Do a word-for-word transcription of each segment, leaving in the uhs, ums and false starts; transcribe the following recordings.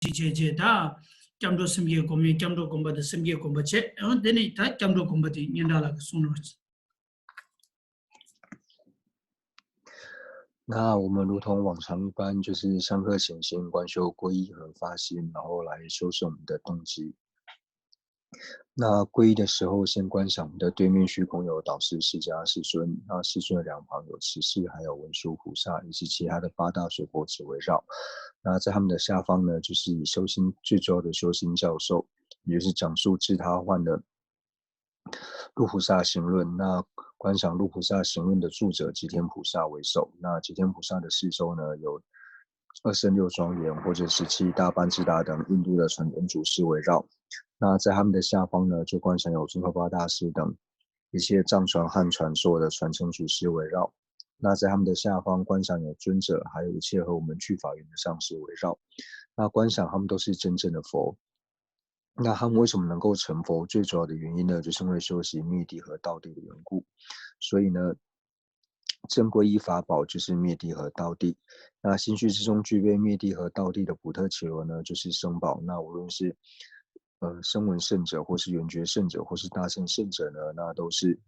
ཞིག་བྱས་རྗེས་ད་སྐྱབས་འགྲོ་སེམས་བསྐྱེད་སྒོམ་ཡས་སྐྱབས་འགྲོ་སྒོམ་པ་དང་སེམས་བསྐྱེད་སྒོམ་པ་བྱས། ཨང་དེ་ནས་ད་སྐྱབས་འགྲོ་སྒོམ་པ་དེ་སྙན་གྲགས་ལགས་ཀྱིས་གསུང་རོགས། 那我们如同往常一般，就是上课前先观修皈依和发心，然后来修饰我们的动机。那皈依的时候，先观想我们的对面虚空有导师释迦世尊，那世尊的两旁有持世，还有文殊菩萨，以及其他的八大水波子围绕。那在他们的下方呢，就是以修心最主要的修心教授，也就是讲述自他换的《入菩萨行论》。那观想《入菩萨行论》的著者吉天菩萨为首。那吉天菩萨的四周呢，有二圣六庄严或者十七大班智达等印度的传统祖师围绕。那在他们的下方呢，就观想有宗喀巴大师等一切藏传、汉传所有的传承祖师围绕。那在他们的下方，观想有尊者，还有一切和我们俱法缘的上师围绕。那观想他们都是真正的佛。那他们为什么能够成佛？最主要的原因呢，就是因为修习灭谛和道谛的缘故。所以呢，正皈依法宝就是灭谛和道谛。那心绪之中具备灭谛和道谛的普特伽罗呢，就是僧宝。那无论是呃声闻圣者，或是缘觉圣者，或是大乘圣者呢，那都是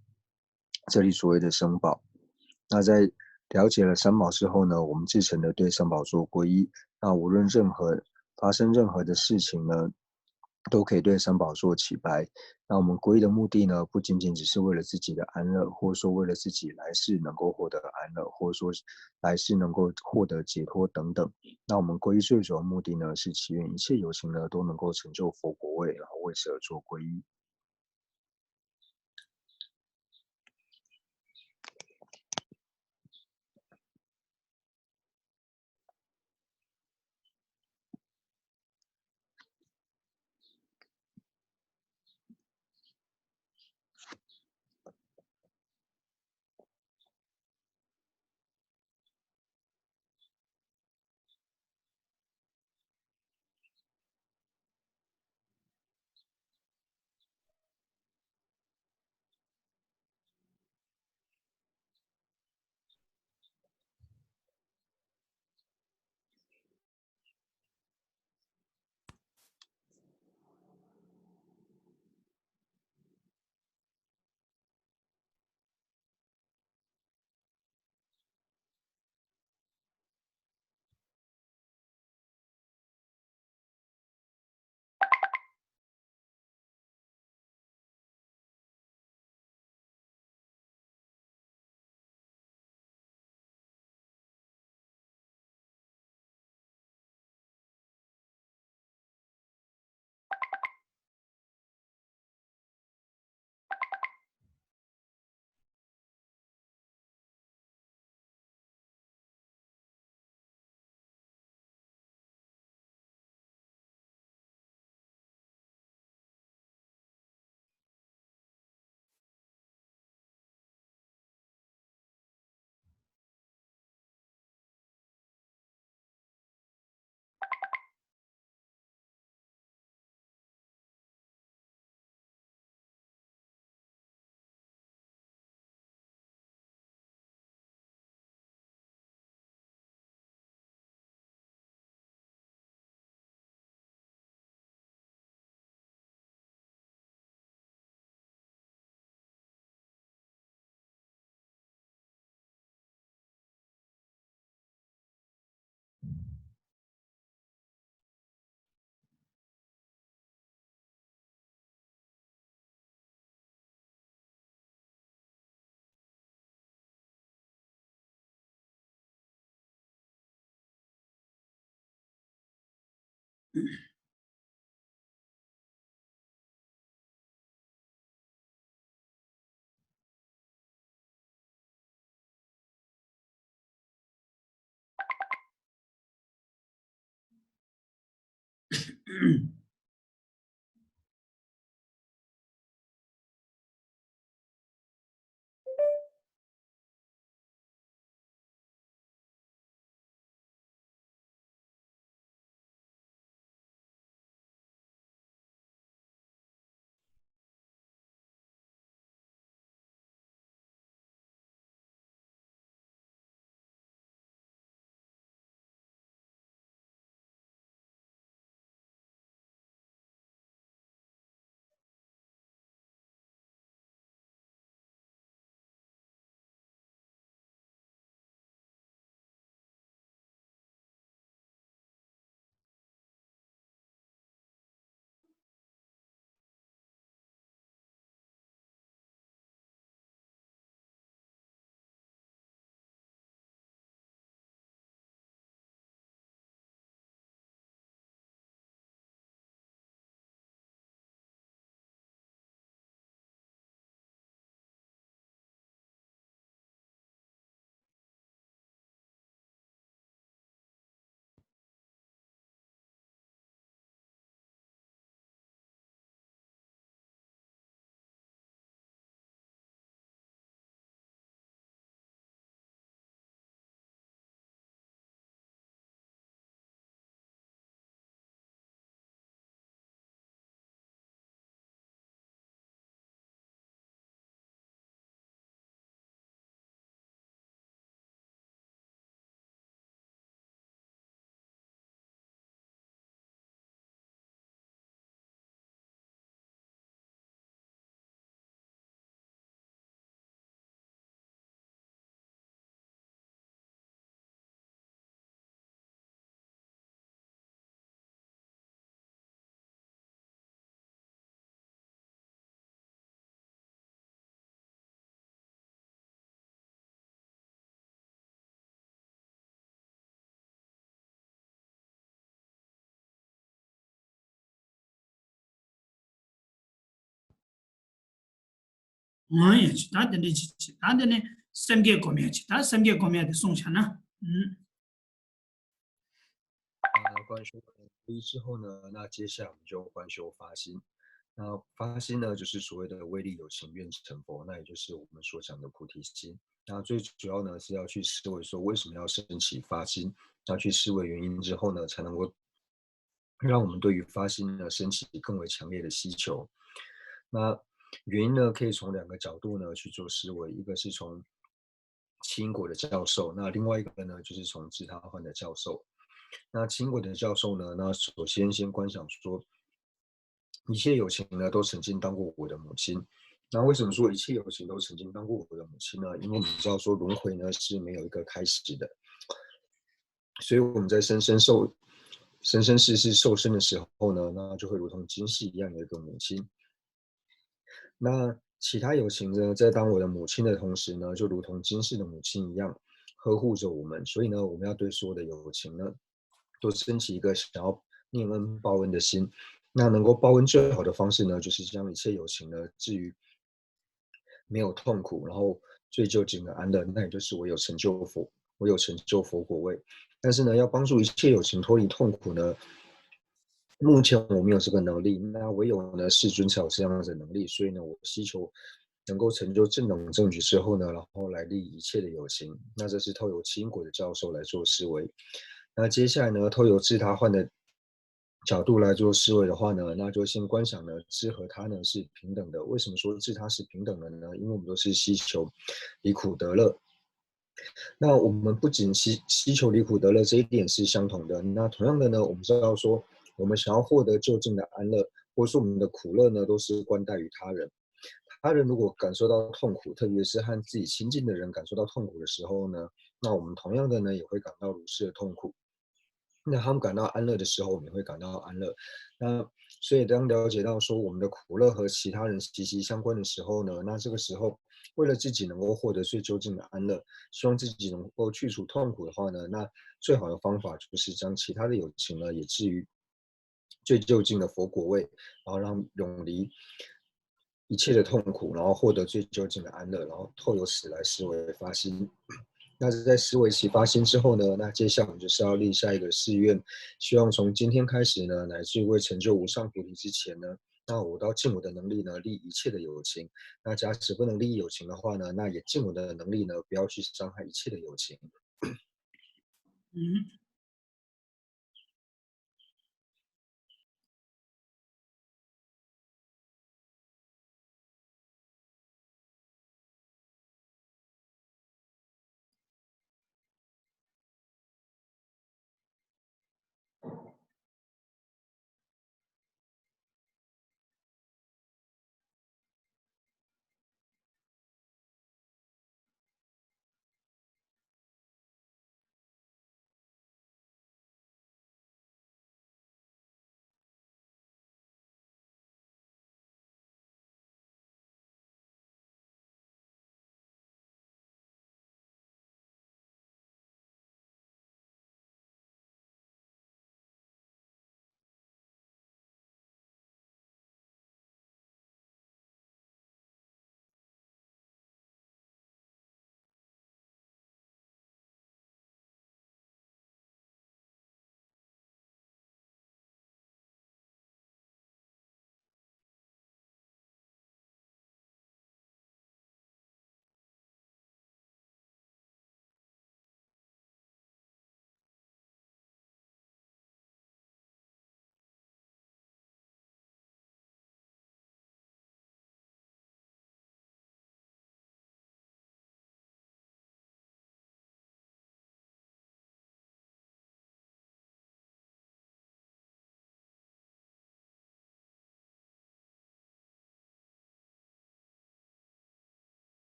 这里所谓的僧宝。那在了解了三宝之后呢，我们至诚的对三宝做皈依。那无论任何发生任何的事情呢，都可以对三宝做祈拜。那我们皈依的目的呢，不仅仅只是为了自己的安乐，或者说为了自己来世能够获得安乐，或者说来世能够获得解脱等等。那我们皈依最主要目的呢，是祈愿一切有情呢都能够成就佛果位，然后为此而做皈依。ཡང་ཡང་བྱེད། ད་དེ་འདྲ་བྱེད་བྱེད། ད་དེ་ནས་སེམས་བསྐྱེད་སྒོམ་ཡ་བྱེད། ད་སེམས་བསྐྱེད་སྒོམ་ཡ་དེ་གསུངས་བཞག་ན། ཨུམ། 啊，观修完威力之后呢，那接下来我们就观修发心。那发心呢，就是所谓的威力有情愿成佛，那也就是我们所讲的菩提心。那最主要呢是要去思维说，为什么要升起发心？那去思维原因之后呢，才能够让我们对于发心呢升起更为强烈的需求。那原因呢，可以从两个角度呢去做思维，一个是从七因果的教授，那另外一个呢，就是从自他换的教授。那七因果的教授呢，那首先先观想说，一切有情呢都曾经当过我的母亲。那为什么说一切有情都曾经当过我的母亲呢？因为我们知道说轮回呢是没有一个开始的，所以我们在生生受生生世世受生的时候呢，那就会如同今世一样有一个母亲。那其他有情呢，在当我的母亲的同时呢，就如同今世的母亲一样呵护着我们。所以呢，我们要对所有的有情呢，都升起一个想要念恩报恩的心。那能够报恩最好的方式呢，就是将一切有情呢置于没有痛苦，然后最究竟的安乐，那也就是唯有成就佛，唯有成就佛果位。但是呢，要帮助一切有情脱离痛苦呢，目前我没有这个能力，那唯有呢世尊才有这样的能力，所以呢，我希求能够成就正等正觉之后呢，然后来利益一切的有情。那这是透由七因果的教授来做思维。那接下来呢，透由自他换的角度来做思维的话呢，那就先观想呢，自和他呢是平等的。为什么说自他是平等的呢？因为我们都是希求离苦得乐。那我们不仅希希求离苦得乐这一点是相同的，那同样的呢，我们知道说，我们想要获得究竟的安乐，或是我们的苦乐呢，都是关待于他人。他人如果感受到痛苦，特别是和自己亲近的人感受到痛苦的时候呢，那我们同样的呢，也会感到如是的痛苦。那他们感到安乐的时候，我们也会感到安乐。那所以，当了解到说我们的苦乐和其他人息息相关的时候呢，那这个时候，为了自己能够获得最究竟的安乐，希望自己能够去除痛苦的话呢，那最好的方法就是将其他的有情呢，也置于最究竟的佛果位，然后让永离一切的痛苦，然后获得最究竟的安乐，然后透由此来思维发心。那在思维起发心之后呢，那接下来我们就是要立下一个誓愿，希望从今天开始呢，乃至于未成就无上菩提之前呢，那我都要尽我的能力呢，利益一切的有情。那假使不能利益有情的话呢，那也尽我的能力呢，不要去伤害一切的有情。嗯。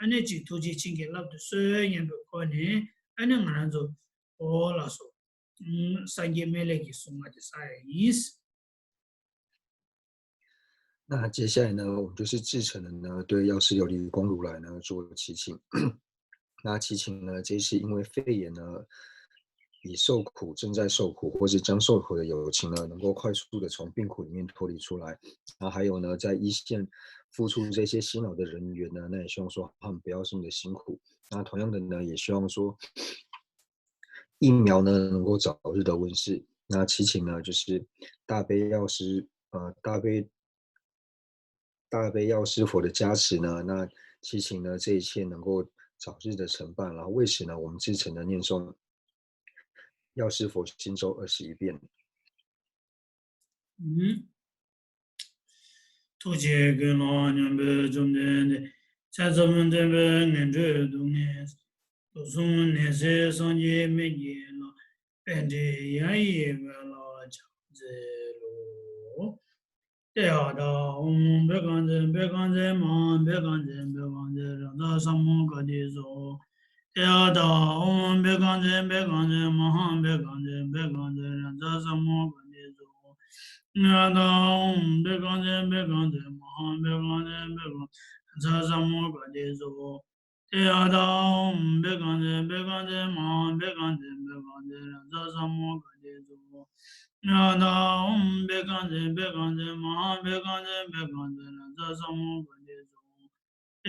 ཨ་ནི་ཅིག་ཐུགས་རྗེ་ཆེན་གྱིས་བསླབ་ཏུ་གསོལ་སྙམ་པའི་སྒོ་ནས་ཨ་ནི་ང་རང་ཚོ་འོ་ལགས་སོ། སངས་རྒྱས་སྨན་བླའི་གི་གསུང་ང་དེ་ས་ཡ་ཡིན། 那接下来呢，我们就是至诚的呢，对药师琉璃光如来呢做祈请。那祈请呢，这一次因为肺炎呢，已受苦、正在受苦或是将受苦的友情呢，能够快速的从病苦里面脱离出来。然后还有呢，在一线付出这些辛劳的人员呢，那也希望说他们不要这么的辛苦。那同样的呢，也希望说疫苗呢能够早日的问世。那祈请呢，就是大悲药师，呃，大悲大悲药师佛的加持呢，那祈请呢这一切能够早日的成办。然后为此呢，我们至诚的念诵药师佛心咒二十一遍。 ཐུགས་རྗེ་ཀུན་ལ་མཉམ་པའི་བཅོམ་ལྡན་འདས། ཆེས་མཐའ་དམན་པའི་ངན་འགྲོའི་སྡུག་བསྔལ། དུག་གསུམ་ནད་སེལ་སངས་རྒྱས་སྨན་གྱི་བླ། པཎྜི་ཏ་ཡ་ཡི་དཔལ་ལ་ཕྱག་འཚལ་ལོ། ཏདྱ་ཐཱ། ཨོཾ་བཻ་ཥ་ཛྱེ་བཻ་ཥ་ཛྱེ་མ་ཧཱ་བཻ་ཥ་ཛྱེ་བཻ་ཥ་ཛྱེ་རཱ་ཛ་ས་མུདྒ་ཏེ་སྭཱ་ཧཱ། ཏདྱ་ཐཱ། ཨོཾ་བཻ་ཥ་ཛྱེ་བཻ་ཥ་ཛྱེ་མ་ཧཱ་བཻ་ཥ་ཛྱེ་བཻ་ཥ་ཛྱེ་རཱ་ཛ་ས་མུདྒ་ཏེ་སྭཱ་ཧཱ། ཏདྱ་ཐཱ། ཨོཾ་བཻ་ཥ་ཛྱེ་བཻ་ཥ་ཛྱེ་མ་ཧཱ་བཻ་ཥ་ཛྱེ་བཻ་ཥ་ཛྱེ་རཱ་ཛ་ས་མུདྒ་ཏེ་སྭཱ་ཧཱ། ཏདྱ་ཐཱ། ཨོཾ་བཻ་ཥ་ཛྱེ་བཻ་ཥ་ཛྱེ་མ་ཧཱ་བཻ་ཥ་ཛྱེ་བཻ་ཥ་ཛྱེ་རཱ་ཛ་ས་མུདྒ་ཏེ་སྭཱ་ཧཱ། ཏདྱ་ཐཱ། ཨོཾ་བཻ་ཥ་ཛྱེ་བཻ་ཥ་ཛྱེ་མ་ཧཱ་བཻ་ཥ་ཛྱེ་བཻ་ཥ་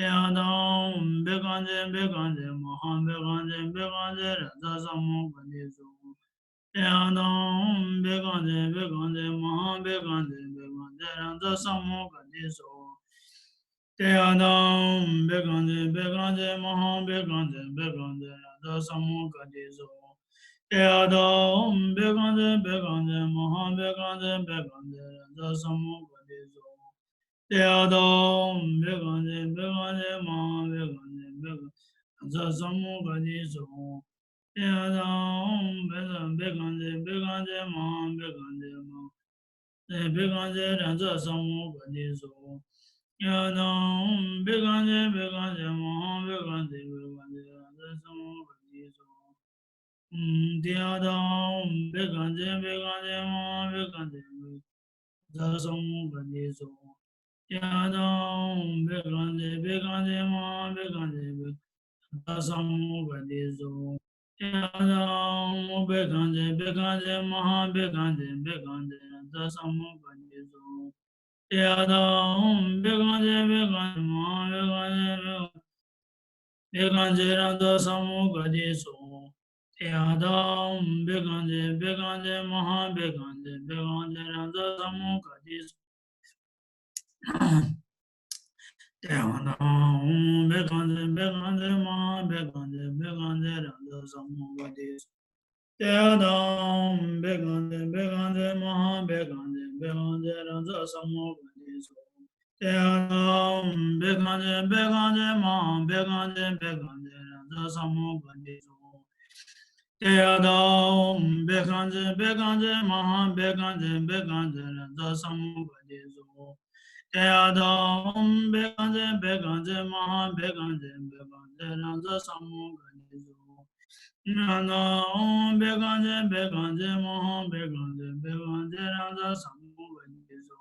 ཛྱེ་རཱ་ཛ་ས་མུདྒ་ཏེ་སྭཱ་ཧཱ། ཏདྱ་ཐཱ། ཨོཾ་བཻ་ཥ་ཛྱེ་བཻ་ཥ་ཛྱེ་མ་ཧཱ་བཻ་ཥ་ཛྱེ་བཻ་ཥ་ཛྱེ་རཱ་ཛ་ས་མུདྒ་ཏེ་སྭཱ་ཧཱ། ཏདྱ་ཐཱ། ཨོཾ་བཻ་ཥ་ཛྱེ་བཻ་ཥ་ཛྱེ་མ་ཧཱ་བཻ་ཥ་ཛྱེ་བཻ་ཥ་ཛྱེ་རཱ་ཛ་ས་མུདྒ་ཏེ་སྭཱ་ཧཱ། ཏདྱ་ཐཱ། ཨོཾ་བཻ་ཥ་ཛྱེ་བཻ་ཥ་ཛྱེ་མ་ཧཱ་བཻ་ཥ་ཛྱེ་བཻ་ཥ་ཛྱེ་རཱ་ཛ་ས་མུདྒ་ཏེ་སྭཱ་ཧཱ། ཏདྱ་ཐཱ། ཨོཾ་བཻ་ཥ་ཛྱེ་བཻ་ཥ་ཛྱེ་མ་ཧཱ་བཻ་ཥ་ཛྱེ་བཻ་ཥ་ཛྱེ་རཱ་ཛ་ས་མུདྒ་ཏེ་སྭཱ་ཧཱ། ཏདྱ་ཐཱ། ཨོཾ་བཻ་ཥ་ཛྱེ་བཻ་ཥ་ཛྱེ་མ་ཧཱ་བཻ་ཥ་ཛྱེ་བཻ་ཥ་ཛྱེ་རཱ་ཛ་ས་མུདྒ་ཏེ་སྭཱ་ཧཱ། ཏདྱ་ཐཱ། ཨོཾ་བཻ་ཥ་ཛྱེ་བཻ་ཥ་ཛྱེ་མ་ཧཱ་བཻ་ཥ་ཛྱེ་མ་ཧཱ་བཻ་ཥ་ཛྱེ་རཱ་ཛ་ས་མུདྒ་ཏེ་སྭཱ་ཧཱ། ཏདྱ་ཐཱ། ཨོཾ་བཻ་ཥ་ཛྱེ་བཻ་ཥ་ཛྱེ་མ་ཧཱ་བཻ་ཥ་ཛྱེ་བཻ་ཥ་ཛྱེ་རཱ་ཛ་ས་མུདྒ་ཏེ་སྭཱ་ཧཱ། ཏདྱ་ཐཱ། ཨོཾ་བཻ་ཥ་ཛྱེ་བཻ་ཥ་ཛྱེ་མ་ཧཱ་བཻ་ཥ་ཛྱེ་བཻ་ཥ་ཛྱེ་རཱ་ཛ་ས་མུདྒ་ཏེ་སྭཱ་ཧཱ། ཏདྱ་ཐཱ། ཨོཾ་བཻ་ཥ་ཛྱེ་བཻ་ཥ་ཛྱེ་མ་ཧཱ་བཻ་ཥ་ཛྱེ་བཻ་ཥ་ཛྱེ་རཱ་ཛ་ས་མུདྒ་ཏེ་སྭཱ་ཧཱ། ཏདྱ་ཐཱ། ཨོཾ་བཻ་ཥ་ཛྱེ་བཻ་ཥ་ཛྱེ་མ་ཧཱ་བཻ་ཥ་ཛྱེ་བཻ་ཥ་ཛྱེ་རཱ་ཛ་ས་མུདྒ་ཏེ་སྭཱ་ཧཱ། ཏདྱ་ཐཱ། ཨོཾ་བཻ་ཥ་ཛྱེ་བཻ་ཥ་ཛྱེ་མ་ཧཱ་བཻ་ཥ་ཛྱེ་བཻ་ཥ་ཛྱེ་རཱ་ཛ་ས་མུདྒ་ཏེ་སྭཱ་ཧཱ། ཏདྱ་ཐཱ། ཨོཾ་བཻ་ཥ་ཛྱེ་བཻ་ཥ་ཛྱེ་མ་ཧཱ་བཻ་ཥ་ཛྱེ་བཻ་ཥ་ཛྱེ་རཱ་ཛ་ས་མུདྒ་ཏེ་སྭཱ་ཧཱ། ཏདྱ་ཐཱ། ཨོཾ་བཻ་ཥ་ཛྱེ་བཻ་ཥ་ཛྱེ་མ་ཧཱ་བཻ་ཥ་ཛྱེ་བཻ་ཥ་ཛྱེ་རཱ་ཛ་ས་མུདྒ་ཏེ་སྭཱ་ཧཱ། ཏདྱ་ཐཱ། ཨོཾ་བཻ་ཥ་ཛྱེ་བཻ་ཥ་ཛྱེ་མ་ཧཱ་བཻ་ཥ་ཛྱེ་བཻ་ཥ་ཛྱེ་རཱ་ཛ་ས་མུདྒ་ཏེ་སྭཱ་ཧཱ། ཏདྱ་ཐཱ། ཨོཾ་བཻ་ཥ་ཛྱེ་བཻ་ཥ་ཛྱེ་མ་ཧཱ་བཻ་ཥ་ཛྱེ་བཻ་ཥ་ཛྱེ་རཱ་ཛ་ས་མུདྒ་ཏེ་སྭཱ་ཧཱ། ཏདྱ་ཐཱ། ཨོཾ་བཻ་ཥ་ཛྱེ་བཻ་ཥ་ཛྱེ་མ་ཧཱ་བཻ་ཥ་ཛྱེ་བཻ་ཥ་ཛྱེ་རཱ་ཛ་ས་མུདྒ་ཏེ་སྭཱ་ཧཱ། ཏདྱ་ཐཱ། ཨོཾ་བཻ་ཥ་ཛྱེ་བཻ་ཥ་ཛྱེ་མ་ཧཱ་བཻ་ཥ་ཛྱེ་བཻ་ཥ་ཛྱེ་རཱ་ཛ་ས་མུདྒ་ཏེ་སྭཱ་ཧཱ། ཏདྱ་ཐཱ། ཨོཾ་བཻ་ཥ་ཛྱེ་བཻ་ཥ་ཛྱེ་མ་ཧཱ་བཻ་ཥ་ཛྱེ་བཻ་ཥ་ཛྱེ་རཱ་ཛ་ས་མུདྒ་ཏེ་སྭཱ་ཧཱ།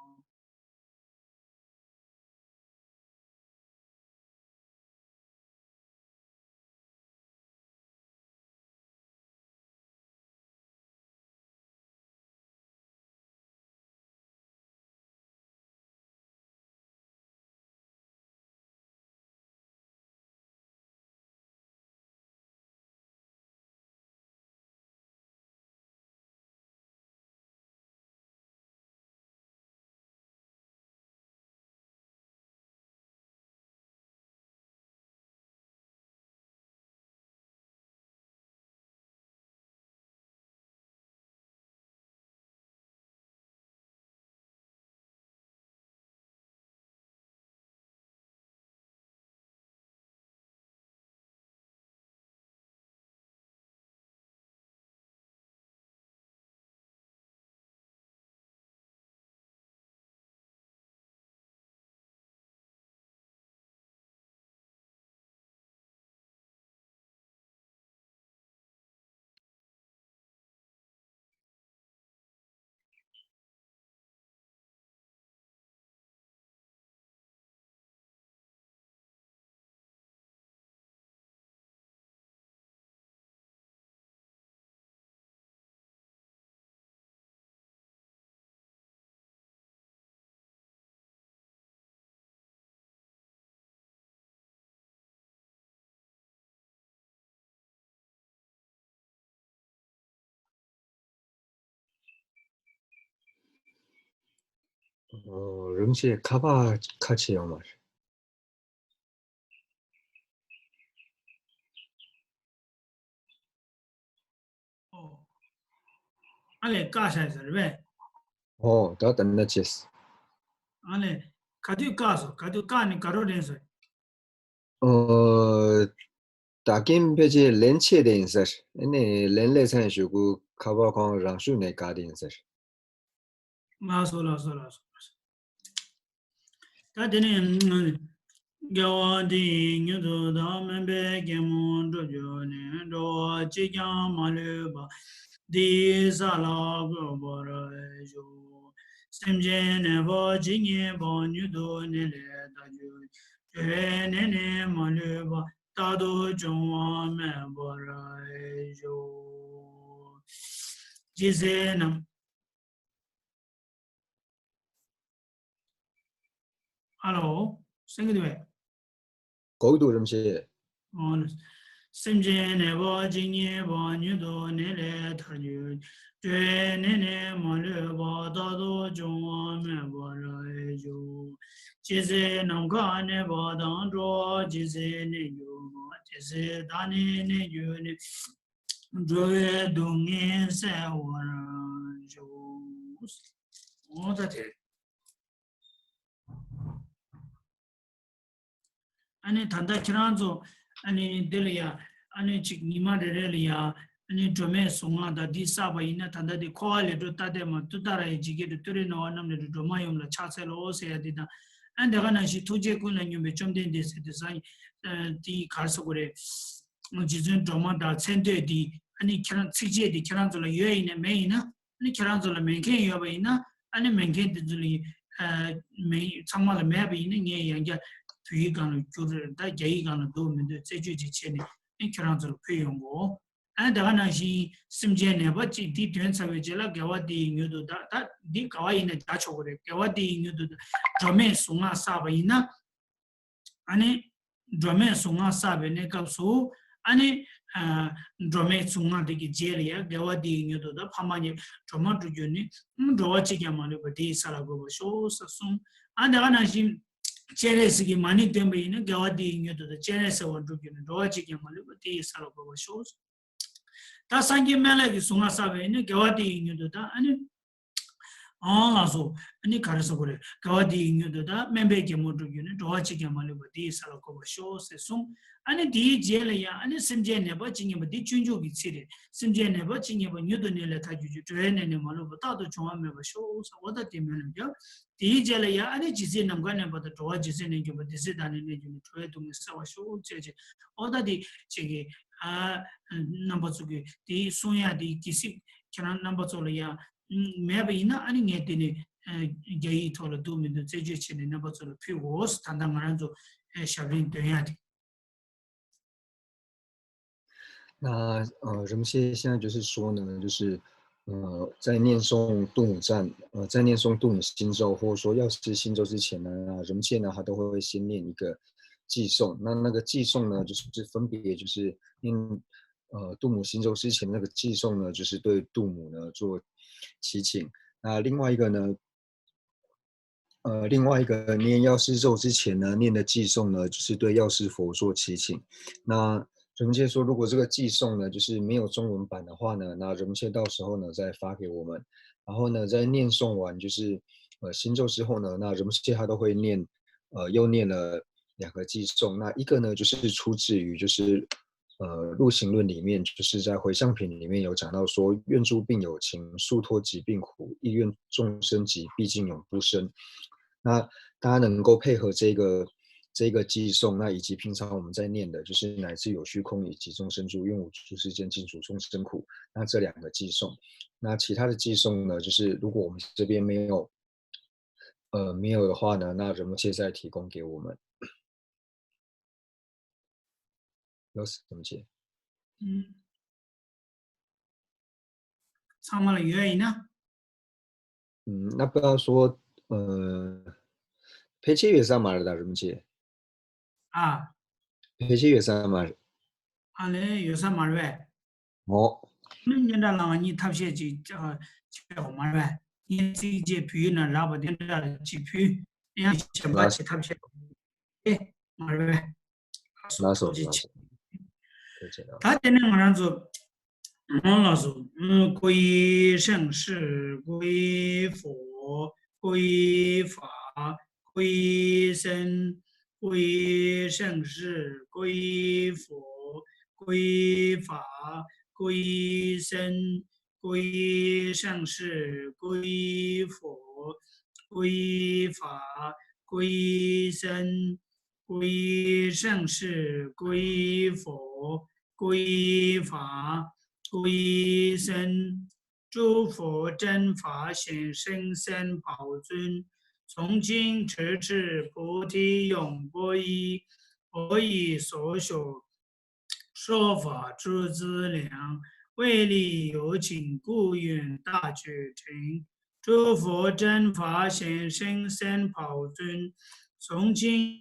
རིན་ཆེན་ཁ་པར་ཁ་ཕྱེ་ཡོང་མ་རེད། ཨོ། ཨ་ལས་བཀག་བཞག་ཟེར་བས། ཨོ་ད་ད་ན་ཆེས། ཨ་ལས་ག་དུས་བཀག་སོང་། ག་དུས་བཀག་ནས་ག་རོ་རན་སོང་། ཨོ། ད་གིན་ཕལ་ཆེར་ལན་ཆད་དེ་ཡིན་ཟེར། ཨ་ནི་ལན་སླེབས་ཚར་ཞུ་གུ་ཁ་པར་ཁོང་རང་ཤུགས་ནས་བཀག་དེ་ཡིན་ཟེར། ལགས་སོ་ལགས་སོ་ལགས་སོ། ད་དེ་ནས་དགེ་བ་འདི་ཡིས་མྱུར་དུ་བདག་སྨན་པའི་རྒན་མོ་འགྲུབ་གྱུར་ནས། འགྲོ་བ་གཅིག་ཀྱང་མ་ལུས་པ། འདི་ཡི་ས་ལ་འགོད་པར་ཤོག། སེམས་ཅན་ནད་པ་ཇི་སྙེད་པ། མྱུར་དུ་ནད་ལས་ཐར་གྱུར། འགྲོ་བའི་ནད་ནི་མ་ལུས་པ། རྟག་ཏུ་འབྱུང་བ་སྨོན་པར་ཤོག། རྗེ་བཙུན་ནམ། ཨ་ལོ། གསན་གྱི་འདུག་པས། གོ་གི་འདུག་རིན་ཆེན། ཨོ། སེམས་ཅན་ནད་པ་ཇི་སྙེད་པ། མྱུར་དུ་ནད་ལས་ཐར་གྱུར། འགྲོ་བའི་ནད་ནི་མ་ལུས་པ། རྟག་ཏུ་འབྱུང་བ་སྨོན་པར་ཤོག། ཇི་སྲིད་ནམ་མཁའ་གནས་པ་དང་། འགྲོ་བ་ཇི་སྲིད་གནས་གྱུར་པ། དེ་སྲིད་བདག་ནི་གནས་གྱུར་ནས། འགྲོ་བའི་སྡུག་བསྔལ་སེལ་བར་ཤོག། འོ་ད་དེ། ཨ་ནི་ད་ལྟ་ཁྱེད་རང་ཚོ་ཨ་ནི་འདི་ལ་ཡ། ཨ་ནི་ཅིག་ཉི་མ་རེ་རེ་ལ་ཡ། ཨ་ནི་སྒྲོལ་མའི་གཟུངས་སྔགས་དང་འདི་བསགས་པ་ཡིན་ན། ད་ལྟ་འདི་འཁོར་བ་ལས་སྒྲོལ་ཏདྱ་ཐཱ། ཏུཏྟཱ་ར་ཡ་འཇིགས་བརྒྱད་ཁྲོ་ཏུ་རེ་ན་བ་རྣམས་ལས་སྒྲོལ། སྒྲོལ་མ་ཡུམ་ལ་ཕྱག་འཚལ་ལོ་ཟེར་ཡ་འདི་དང་། ཨ་ནི་དེ་ག་ནང་བཞིན་ཐུགས་རྗེའི་ཀུན་ལས་སྙོམས་པའི་བཅོམ་ལྡན་འདས་ཟེར་དེ་ས་དེའི་གར་སོ་གོ་རེ། རྗེ་བཙུན་སྒྲོལ་མ་དང་མཚན་བསྟོད་འདི་ཨ་ནི་ཁྱེད་རང་ཚིགས་བཅད་འདི་ཁྱེད་རང་ཚོ་ལ་ཡོད་ཡིན་ན་མེད་ཡིན་ན། ཨ་ནི་ཁྱེད་རང་ཚོ་ལ་མེད་མཁན་ཡོད་པ་ཡིན་ན། ཨ་ནི་མེད་མཁན་དེ་ཚོ་ལ་ཡིན། ཨ། མེད། ཚང་མ་ལ་མེད་པ་ཡིན་ན་ངས་ཡང་བསྐྱར་བོད་ཡིག་སྒང་ལ་བསྒྱུར། ད་རྒྱ་ཡིག་སྒང་ལ་འདུག་མི་འདུག་རྩད་གཅོད་ཅིག་བྱས་ནས་ཨ་ནི་ཁྱེད་རང་ཚོ་ལ་ཕུལ་ཡོང་གོ། ཨ་ནི་དེ་ག་ནང་བཞིན་སེམས་ཅན་ནད་པ་གཅིག་འདི་འདོན་ཚར་བའི་རྗེས་ལ་དགེ་བ་འདི་ཡིས་མྱུར་དུ་བདག་ད་འདི་ག་བ་ཡིན་ན་རྒྱག་ཆོག་གི་རེད། དགེ་བ་འདི་ཡིས་མྱུར་དུ་བདག་སྒྲོལ་མའི་གཟུངས་སྔགས་བསགས་པ་ཡིན་ན། ཨ་ནི། སྒྲོལ་མའི་གཟུངས་སྔགས་བསགས་པའི་གནས་སྐབས་སུ། ཨ་ནི། ཨ། སྒྲོལ་མའི་གཟུངས་སྔགས་དེ་གི་རྗེས་ལ་ཡང་དགེ་བ་འདི་ཡིས་མྱུར་དུ་བདག་ཕ་མ་གཉིས་གྲོགས་མོ་འགྲུབ་གྱུར་ནས། འགྲོ་བ་གཅིག་ཀྱང་མ་ལུས་པ། དེ་ཡི་ས་ལ་འགོད་པར་ཤོག་ཟེར་གསུངས། ཨ་དེ་ག་ནང་བཞིན། སྤྱན་རས་གཟིགས་ཀྱི་མ་ཎི་འདོན་པ་ཡིན་ན་དགེ་བ་འདི་ཡིས་མྱུར་དུ་བདག་སྤྱན་རས་གཟིགས་དབང་འགྲུབ་གྱུར་ནས། འགྲོ་བ་གཅིག་ཀྱང་མ་ལུས་པ། དེ་ཡི་ས་ལ་འགོད་པར་ཤོག། ད་སངས་རྒྱས་སྨན་བླ་གི་གཟུངས་སྔགས་བསགས་པ་ཡིན་ན་དགེ་བ་འདི་ཡིས་མྱུར་དུ་བདག་ཨ་ནི། ཨང་ལགས་སོ། ཨ་ནི་ག་རེ་ཟེར་དགོས་རེད། དགེ་བ་འདི་ཡིས་མྱུར་དུ་བདག་སྨན་པའི་རྒན་མོར་འགྲུབ་གྱུར་ནས། འགྲོ་བ་གཅིག་ཀྱང་མ་ལུས་པ། དེ་ཡི་ས་ལ་འགོད་པར་ཤོག་ཟེར་གསུངས། ཨ་ནི་དེའི་རྗེས་ལ་ཡང་ཨ་ནི་སེམས་ཅན་ནད་པ་ཇི་སྙེད་པ། འདི་སྤྱོད་འཇུག་གི་ཚིག་རེད། སེམས་ཅན་ནད་པ་ཇི་སྙེད་པ། མྱུར་དུ་ནད་ལས་ཐར་གྱུར་ཅིག། འགྲོ་བའི་ནད་ནི་མ་ལུས་པ། རྟག་ཏུ་འབྱུང་བ་སྨོན་པར་ཤོག་ཟེར། འོ་ད་དེ་སྨོན་ལམ་རྒྱབ། དེའི་རྗེས་ལ་ཡང་ཨ་ནི་ཇི་སྲིད་ནམ་མཁའ་གནས་པ་དང་། འགྲོ་བ་ཇི་སྲིད་གནས་གྱུར་པ། དེ་སྲིད་བདག་ནི་གནས་གྱུར་ནས། འགྲོ་བའི་སྡུག་བསྔལ་སེལ་བར་ཤོག་ཅེས་བྱས། འོ་ད་དེ་ཅིག་གི་ཨ་རྣམ་པ་ཚོ་གི་དེ་གསུང་ཡ་དེ་གལ་སྲིད་ཁྱེད་རང་རྣམ་པ་ཚོ་ལ་ཡང་མེད་པ་ཡིན་ན། ཨ་ནི་ངས་དེ་ནས་རྒྱ་ཡིག་ཐོག་ལ་འདུག་མི་འདུག་རྩད་གཅོད་བྱས་ནས་རྣམ་པ་ཚོ་ལ་ཕུལ་དགོས། ད་ལྟ་ང་རང་ཚོ་ཞབས་རིམ་འདོན་ཡ་དེ། 那呃，人们现在就是说呢，就是呃，在念诵度母赞，呃，在念诵度母心咒或者说药师心咒之前呢，那人们现在呢，他都会先念一个偈颂。那那个偈颂呢，就是分别就是念呃度母心咒之前那个偈颂呢，就是对度母呢做祈请。那另外一个呢，呃，另外一个念药师咒之前呢，念的偈颂呢，就是对药师佛做祈请。那人们现在说，如果这个偈颂呢，就是没有中文版的话呢，那人们现在到时候呢再发给我们。然后呢，在念诵完就是呃心咒之后呢，那人们现在他都会念，呃，又念了两个偈颂。那一个呢，就是出自于就是呃《陆行论》里面，就是在《回向品》里面有讲到说，愿诸病有情，速脱疾病苦，亦愿众生疾，毕竟永不生。那大家能够配合这个这个偈颂，那以及平常我们在念的，就是乃至有虚空以及众生诸，愿无诸世间尽除众生苦。那这两个偈颂，那其他的偈颂呢，就是如果我们这边没有呃没有的话呢，那人们现在提供给我们。有什么解？嗯。ཚང་མ་ལ་ཡོད་ཡིན་ན། 嗯，那不要说，呃，ཕལ་ཆེར་ཡོད་ས་མ་རེད་ད་རིན་པོ་ཆེ། ཨ། ཕལ་ཆེར་ཡོད་ས་མ་རེད། ཨ་ལས་ཡོད་ས་མ་རེད་པས། འོ། ནི་སྙན་གྲགས་ལགས་གཉིས་ཐབས་ཤེས་ཅིག་བྱེད་དགོས་མ་རེད་ སྙན་ཚིག་ཅིག་ཕུལ་ན་རག་པ་དེ་འདྲ་ཅིག་ཕུལ་ཡང་གཞན་པ་ལགས་ཅིག་ཐབས་ཤེས་ཨེ་མ་རེད། ལགས་སོ་ལགས་སོ། ཐུགས་རྗེ་ཆེ། ཐུགས་རྗེ་ཆེ། ད་དེ་ནས་ང་རང་ཚོ་ཨོ་ལགས་སོ། 归于盛世，归于佛，归于法，归于僧。 归于盛世，归于佛，归于法，归于僧。 归于盛世，归于佛，归于法，归于僧。 归于盛世，归于佛，归于法，归于僧。诸佛正法显圣三宝尊，从今直至菩提永不移。我以所学说法诸资粮，为利有请，故愿大觉成。诸佛正法显圣三宝尊，从今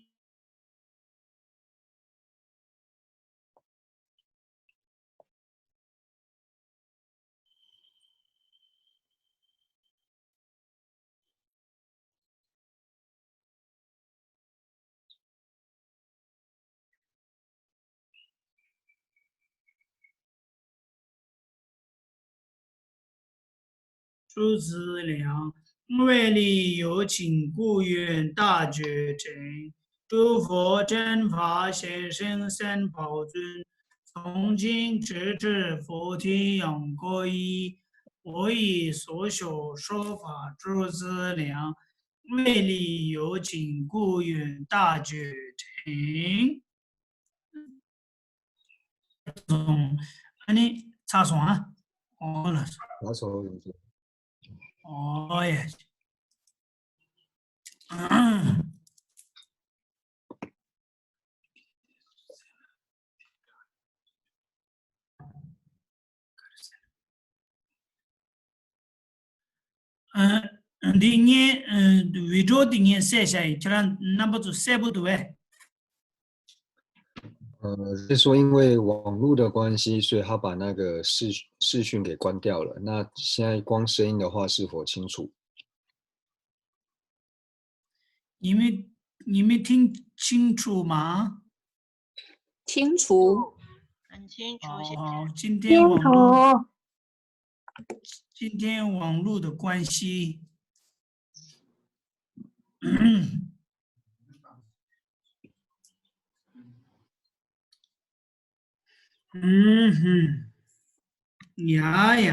诸资粮，为利有请，故愿大觉成。诸佛正法显圣三宝尊，从今直至菩提永不移。我以所学说法诸资粮，为利有请，故愿大觉成。 ཨ་ནི་ཚར་སོང་ཨ། ཨོ་ལགས་སོ། ལགས་སོ་ཡོང་ཅིག་ཨོ་ཡ། ཨ། འདི་ངས་ཨ་བི་ཌི་ཡོ་འདི་ངས་བསད་བཞག་ཡིན། ཁྱེད་རང་རྣམ་པ་ཚོ་གསལ་པོ་འདུག་པས། 呃，是说因为网络的关系，所以他把那个视视讯给关掉了。那现在光声音的话，是否清楚？你们你们听清楚吗？清楚。很清楚。哦，今天网络，今天网络的关系。 ཨུམ། ཡ་ཡ།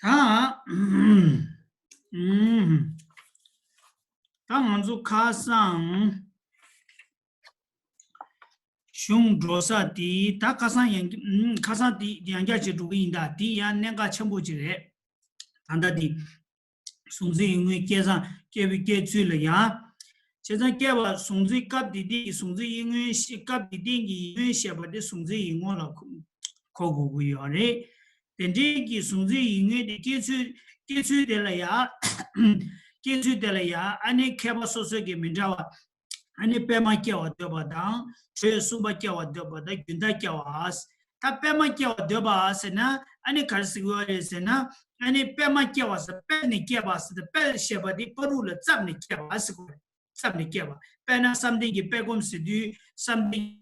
ད་ཨུམ། ད་ང་ཚོ་ཁ་སང་གཞུང་འགྲོ་ས་དེ། ད་ཁ་སང་ཡང་ཨུམ། ཁ་སང་དེ་ཡང་བསྐྱར་ཅིག་འགྲོ་གི་ཡིན། ད་དེ་ཡང་གནད་འགག་ཆེན་པོ་ཅིག་རེད། ད་ལྟ་དེ་གཟུང་འཛིན་ཡིད་མངོན་སྐལ་བཟང་སྐྱེས་བུའི་སྐྱེས་ཚུལ་ལ་ཡང་། བྱས་ཙང་སྐྱེ་བ་གཟུང་འཛིན་སྐབས་དེ་དུས་ཀྱི་གཟུང་འཛིན་ཡིད་མངོན་ཤེས། སྐབས་དེ་དུས་ཀྱི་ཡིད་མངོན་ཤེས་པ་དེ་གཟུང་འཛིན་ཡིད་མངོན་ལ་གོ་དགོས་ཀྱི་ཡོད་རེད། དེ་འདྲའི་གི་གཟུང་འཛིན་ཡིད་མངོན་དེ་སྐྱེ་ཚུལ་སྐྱེ་ཚུལ་དེ་ལ་ཡང་། སྐྱེ་ཚུལ་དེ་ལ་ཡང་ཨ་ནི་མཁས་པ་སོ་སོ་གི་མི་འདྲ་བ། ཨ་ནི་པདྨ་སྐྱེ་བར་འདོད་པ་དང་། དྲོད་གསུམ་པ་སྐྱེ་བར་འདོད་པ་དང་། རྒྱུན་མཐའ་སྐྱེ་བ། ད་པདྨ་སྐྱེ་བར་འདོད་པ་ཟེར་ན་ཨ་ནི་ག་རེ་ཟེར་གྱི་ཡོད་རེད་ཟེར་ན། ཨ་ནི་པདྨ་སྐྱེ་བ་ཟེར། པད་ནས་སྐྱེ་བ་ཟེར་ཏེ། པད་ཞེས་པ་དེ་པ་རུ་ལ་བརྩམས་ནས་སྐྱེ་བ་ཟེར་གྱི་ཡོད་རེད། བརྩམས་ནས་སྐྱེ་བ། དཔེར་ན་བསམ་གཏན་གྱི་པད་སྒོམ་ཟེར་དུས་བསམ་གཏན།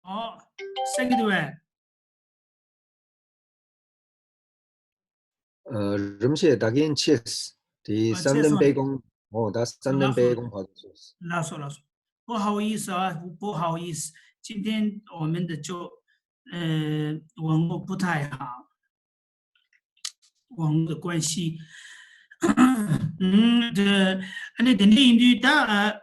ཨོ། གསན་གྱི་འདུག་པས། ཨ། རིན་པོ་ཆེ་ད་གིན་ཆད། དེ་ཨ། བསམ་གཏན་པད་སྒོམ། ཨོ། ད་བསམ་གཏན་པད་སྒོམ་ཕར་ཚུར། ལགས་སོ་ལགས་སོ། 不好意思啊，不好意思。今天我们的就呃网络不太好，网络的关系。嗯，这，ཨ་ནི་དེ་འདྲ་ཡིན་དུས་ད་ཨ་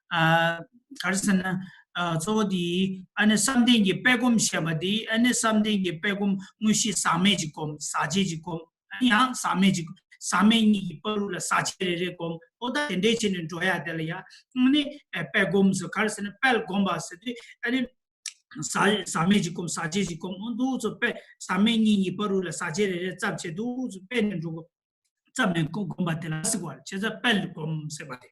ཨ་ག་རེ་ཟེར་ན། ཨ་གཙོ་བོ་དེ་ཨ་ནི་བསམ་གཏན་གྱི་དཔལ་སྒོམ་ཞེས་པ་དེ། ཨ་ནི་བསམ་གཏན་གྱི་དཔལ་སྒོམ་དངོས་གཞི་ཟག་མེད་ཅིག་སྒོམ། ཟག་བཅས་ཅིག་སྒོམ། ཡང་ཟག་མེད་ཅིག་ཟག་མེད་གཉིས་ཀྱི་བར་དུ་ལ་ཟག་བཅས་རེ་རེ་སྒོམ། ཨོ་ད་དེ་འདྲའི་བྱས་ནས་འགྲོ་ཡ་དེ་ལ་ཡ་ཨ་ནི་དཔལ་སྒོམ་ཟེར། ག་རེ་ཟེར་ན་དཔལ་སྒོམ་པ་ཟེར་དུས་ཨ་ནི་ཟག་ཟག་མེད་ཅིག་སྒོམ། ཟག་བཅས་ཅིག་སྒོམ། ཨོ་འདུག་ཚོ་དཔལ་ཟག་མེད་གཉིས་ཀྱི་བར་དུ་ལ་ཟག་བཅས་རེ་རེ་བརྩམས་བྱས་འདུག་ཚོ་དཔལ་ནས་འགྲོ་དགོས། བརྩམས་ནས་སྒོམ་པ་དེ་ལ་ཟེར་བ་རེད། བྱས་ཙང་དཔལ་སྒོམ་ཟེར་བ་རེད།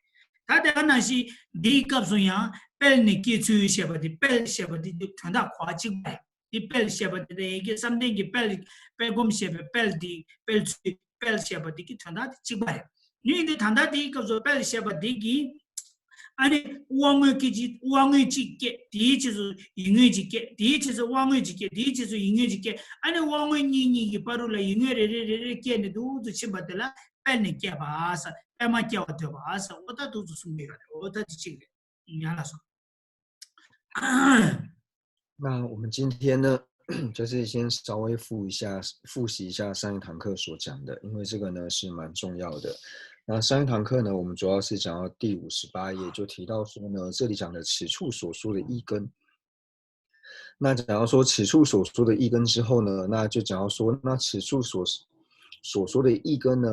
ད་དེ་ག་ནང་བཞིན་འདིའི་སྐབས་སུ་ཡང་དཔལ་ནི་སྐྱེ་ཚུལ་ཞེས་པ་དེ། དཔལ་ཞེས་པ་དེ་དོན་དག་གོ་བ་གཅིག་པ་རེད། འདི་དཔལ་ཞེས་པ་དེ་དང་ཡི་གེ་བསམ་གཏན་གྱི་དཔལ། དཔལ་སྒོམ་ཞེས་པའི་དཔལ་འདི། དཔལ་ཚུལ། དཔལ་ཞེས་པ་དེ་གི་དོན་དག་དེ་གཅིག་པ་རེད། ཡིན་དུས་ད་ལྟ་དེའི་སྐབས་སུ་དཔལ་ཞེས་པ་དེ་གི་ཨ་ནི་དབང་མངོན་སྐད་ཅིག་དབང་མངོན་གཅིག་སྐྱེ། དེའི་རྗེས་སུ་ཡིད་མངོན་གཅིག་སྐྱེ། དེའི་རྗེས་སུ་དབང་མངོན་གཅིག་སྐྱེ། དེའི་རྗེས་སུ་ཡིད་མངོན་གཅིག་སྐྱེ། ཨ་ནི་དབང་མངོན་གཉིས་གཉིས་ཀྱི་བར་དུ་ལ་ཡིད་མངོན་རེ་རེ་རེ་རེ་སྐྱེས་ནས་འདུག་ཏུ་ཕྱིན་པ་དེ་ལ་དཔལ་ནས་སྐྱེས་པ་ཟེར། དཔལ་མ་སྐྱེ་བ་འདོད་པ་ཟེར། འོ་ད་འདུག་ཏུ་གསུང་གི་ཡོད་རེད། འོ་ད་དེ་གཅིག་རེད། ཡང་ལ་སོང་། 那我们今天呢，就是先稍微复一下，复习一下上一堂课所讲的，因为这个呢是蛮重要的。那上一堂课呢，我们主要是讲到第五十八页，就提到说呢，这里讲的此处所说的一根。那讲到说此处所说的一根之后呢，那就讲到说，那此处所所说的一根呢，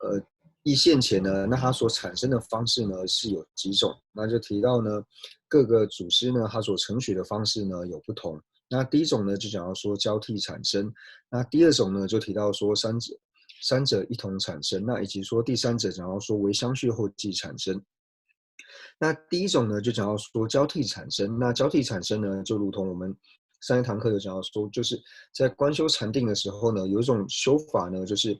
呃，一现前呢，那它所产生的方式呢是有几种？那就提到呢，各个祖师呢，它所承许的方式呢有不同。那第一种呢，就讲到说交替产生。那第二种呢，就提到说三者三者一同产生。那以及说第三者讲到说为相续后继产生。那第一种呢，就讲到说交替产生。那交替产生呢，就如同我们上一堂课有讲到说，就是在观修禅定的时候呢，有一种修法呢，就是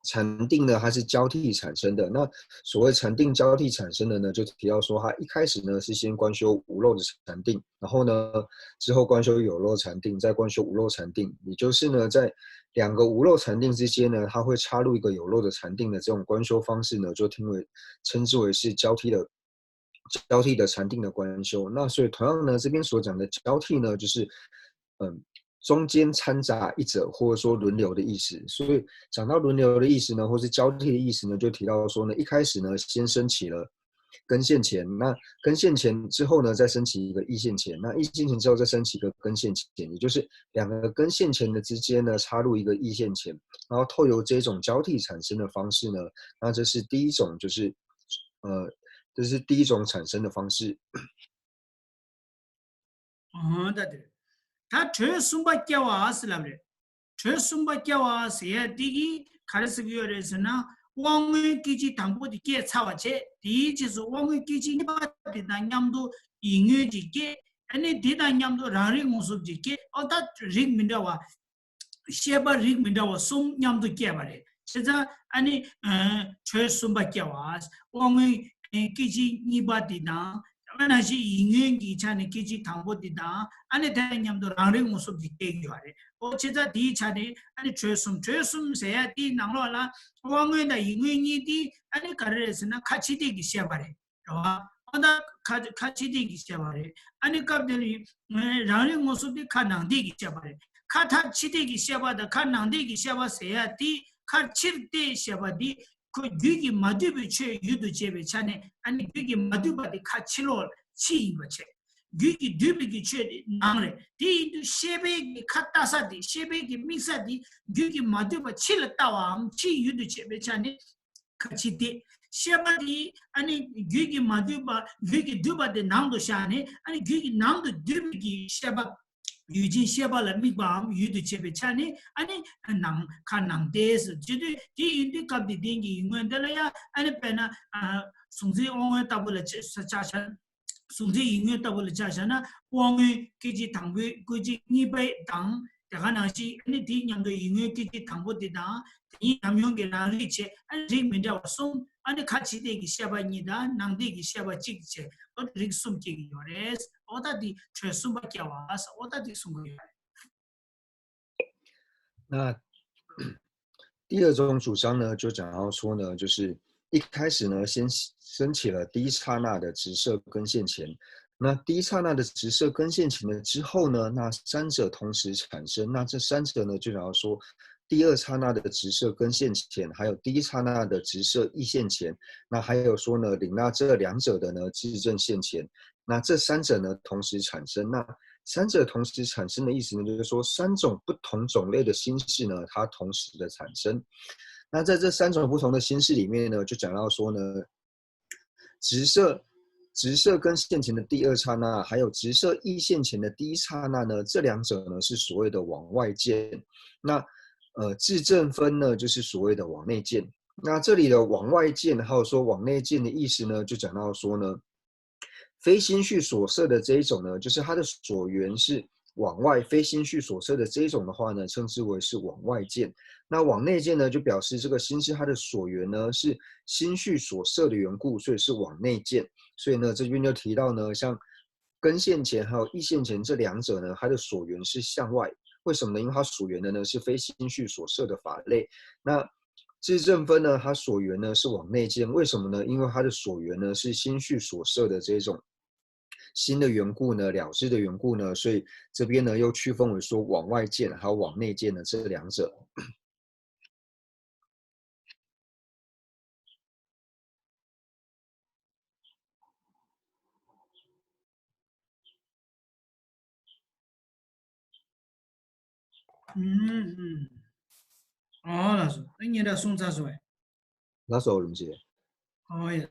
禅定呢，它是交替产生的。那所谓禅定交替产生的呢，就提到说，它一开始呢是先观修无漏的禅定，然后呢之后观修有漏禅定，再观修无漏禅定，也就是呢在两个无漏禅定之间呢，它会插入一个有漏的禅定的这种观修方式呢，就称为称之为是交替的交替的禅定的观修。那所以同样呢，这边所讲的交替呢，就是嗯。中间掺杂一者，或者说轮流的意思。所以讲到轮流的意思呢，或是交替的意思呢，就提到说呢，一开始呢，先升起了根现前，那根现前之后呢，再升起一个意现前，那意现前之后再升起一个根现前，也就是两个根现前的之间呢，插入一个意现前，然后透由这种交替产生的方式呢，那这是第一种，就是呃，这是第一种产生的方式。 ཨོ་ད་དེ་ད་དྲོད་གསུམ་པ་སྐྱེ་བ་ཟེར་ལབ་རེད། དྲོད་གསུམ་པ་སྐྱེ་བ་ཟེར་ཡ་དེ་གི་ག་རེ་ཟེར་གི་ཡོད་རེད་ཟེར་ན། དབང་མངོན་སྐད་ཅིག་དང་པོ་དེ་སྐྱེས་ཚར་བ་བྱས། དེའི་རྗེས་སུ་དབང་མངོན་སྐད་ཅིག་གཉིས་པ་དེ་དང་མཉམ་དུ་ཡིད་མངོན་ཅིག་སྐྱེ། ཨ་ནི་དེ་དང་མཉམ་དུ་རང་རིག་མངོན་སུམ་ཅིག་སྐྱེ། ཨོ་ད་རིགས་མི་འདྲ་བ། ཤེས་པ་རིགས་མི་འདྲ་བ་གསུམ་མཉམ་དུ་སྐྱེས་པ་རེད། བྱས་ཙང་ཨ་ནི་དྲོད་གསུམ་པ་སྐྱེ་བ། དབང་མངོན་སྐད་ཅིག་གཉིས་པ་དེ་དང་། དེ་ནང་བཞིན་ཡིད་མངོན་གྱི་ཆ་ནས་སྐད་ཅིག་དང་པོ་དེ་དང་། ཨ་ནི་དེ་དང་མཉམ་དུ་རང་རིག་མངོན་སུམ་ཅིག་སྐྱེ་གི་ཡོད་རེད། ཨོ་བྱས་ཙང་དེའི་ཆ་ནས་ཨ་ནི་དྲོད་གསུམ། དྲོད་གསུམ་ཟེར་ཡ་དེའི་ནང་ལོགས་ལ་དབང་མངོན་དང་ཡིད་མངོན་གཉིས་དེ་ཨ་ནི་ག་རེ་རེད་ཟེར་ན་ཁ་ཕྱི་བལྟས་ཀྱི་ཤེས་པ་རེད། རེད་བ། ཨོ་ད་ཁ་ཁ་ཕྱི་བལྟས་ཀྱི་ཤེས་པ་རེད། ཨ་ནི་སྐབས་དེ་ལ་རང་རིག་མངོན་སུམ་དེ་ཁ་ནང་བལྟས་ཀྱི་ཤེས་པ་རེད། ཁ་ཐག་ཕྱི་བལྟས་ཀྱི་ཤེས་པ་དང་ཁ་ནང་བལྟས་ཀྱི་ཤེས་པ་ཟེར་ཡ་དེ། ཁ་ཕྱིར་བལྟས་ཤེས་པ་དེ་ཁོ་རྒྱུད་ཀྱི་མ་འདུས་པའི་ཆོས་ཡུལ་དུ་བྱེད་པའི་ཆ་ནས། ཨ་ནི་རྒྱུད་ཀྱི་མ་འདུས་པ་དེ་ཁ་ཕྱི་ལོགས་ཕྱི་ཡིན་པ་བྱས། རྒྱུད་ཀྱི་འདུས་པའི་གི་ཆོས་དེ་ནང་རེད། དེ་ཡིན་དུས་ཤེས་པའི་གི་ཁ་ལྟ་ས་དེ། ཤེས་པའི་གི་དམིགས་ས་དེ་རྒྱུད་ཀྱི་མ་འདུས་པ་ཕྱི་ལ་ལྟ་བའམ་ཕྱི་ཡུལ་དུ་བྱེད་པའི་ཆ་ནས། ཁ་ཕྱི་བལྟས། ཤེས་པ་དེ་ཨ་ནི་རྒྱུད་ཀྱི་མ་འདུས་པ། རྒྱུད་ཀྱི་འདུས་པ་དེ་ནང་དུ་བཞག་ནས། ཨ་ནི་རྒྱུད་ཀྱི་ནང་དུ་འདུས་པའི་གི་ཤེས་པ། ཡུལ་ཅན་ཤེས་པ་ལ་དམིགས་པའམ་ཡུལ་དུ་བྱེད་པའི་ཆ་ནས། ཨ་ནི་ནང་ཁ་ནང་བལྟས་ཟེར་བྱེད་དུས། དེ་ཡིན་དུས་སྐབས་དེ་དེང་གི་ཡིད་མངོན་དེ་ལ་ཡང་ཨ་ནི་དཔེར་ན་གཟུང་འཛིན་དབང་མངོན་ལྟ་བུ་ལ་ཆ་བཞག་ན། གཟུང་འཛིན་ཡིད་མངོན་ལྟ་བུ་ལ་ཆ་བཞག་ན། དབང་མངོན་སྐད་ཅིག་དང་པོའི་སྐད་ཅིག་གཉིས་པ་དང་། དེ་ག་ནང་བཞིན་ཨ་ནི་དེའི་མཉམ་དུ་ཡིད་མངོན་སྐད་ཅིག་དང་པོ་དེ་དང་། དེ་གཉིས་ཉམས་མྱོང་གི་རང་རིག་བྱས། ཨ་ནི་རིགས་མི་འདྲ་བ་གསུམ། ཨ་ནི་ཁ་ཕྱི་བལྟས་ཀྱི་ཤེས་པ་གཉིས་དང་ནང་བལྟས་ཀྱི་ཤེས་པ་གཅིག་བྱས། ཨོ་རིགས་གསུམ་སྐྱེ་གི་ཡོད་རེད། ཨོ་ད་དེ་དྲོད་གསུམ་པ་སྐྱེ་བ་ཟེར། ཨོ་ད་དེ་གསུང་གི་ཡོད་རེད། 那第二种主张呢，就讲到说呢，就是一开始呢，先升起了第一刹那的直射根现前，那第一刹那的直射跟现前的之后呢，那三者同时产生。那这三者呢，就讲到说，第二刹那的直射跟现前，还有第一刹那的直射亦现前，那还有说呢，领那这两者的呢，自证现前。那这三者呢，同时产生。那三者同时产生的意思呢，就是说三种不同种类的心事呢，它同时的产生。那在这三种不同的心事里面呢，就讲到说呢，直射直射跟现前的第二刹那，还有直射亦现前的第一刹那呢，这两者呢是所谓的往外见。那呃，自证分呢就是所谓的往内见。那这里的往外见，还有说往内见的意思呢，就讲到说呢，非心绪所摄的这一种呢，就是它的所缘是往外，非心绪所摄的这一种的话呢，称之为是往外见。那往内见呢，就表示这个心事它的所缘呢是心绪所摄的缘故，所以是往内见。所以呢，这边就提到呢，像跟现前还有亦现前这两者呢，它的所缘是向外。为什么呢？因为它所缘的呢是非心绪所摄的法类。那自证分呢，它所缘呢是往内见。为什么呢？因为它的所缘呢是心绪所摄的这种心的缘故呢，了知的缘故呢，所以这边呢又区分为说往外见还有往内见的这两者。ཨུམ། ཨོ་ལགས་སོ། ད་ངས་འདྲ་གསུངས་ཚར་སོང་བས། ལགས་སོ། རིན་པོ་ཆེ། ཨོ་ཡ།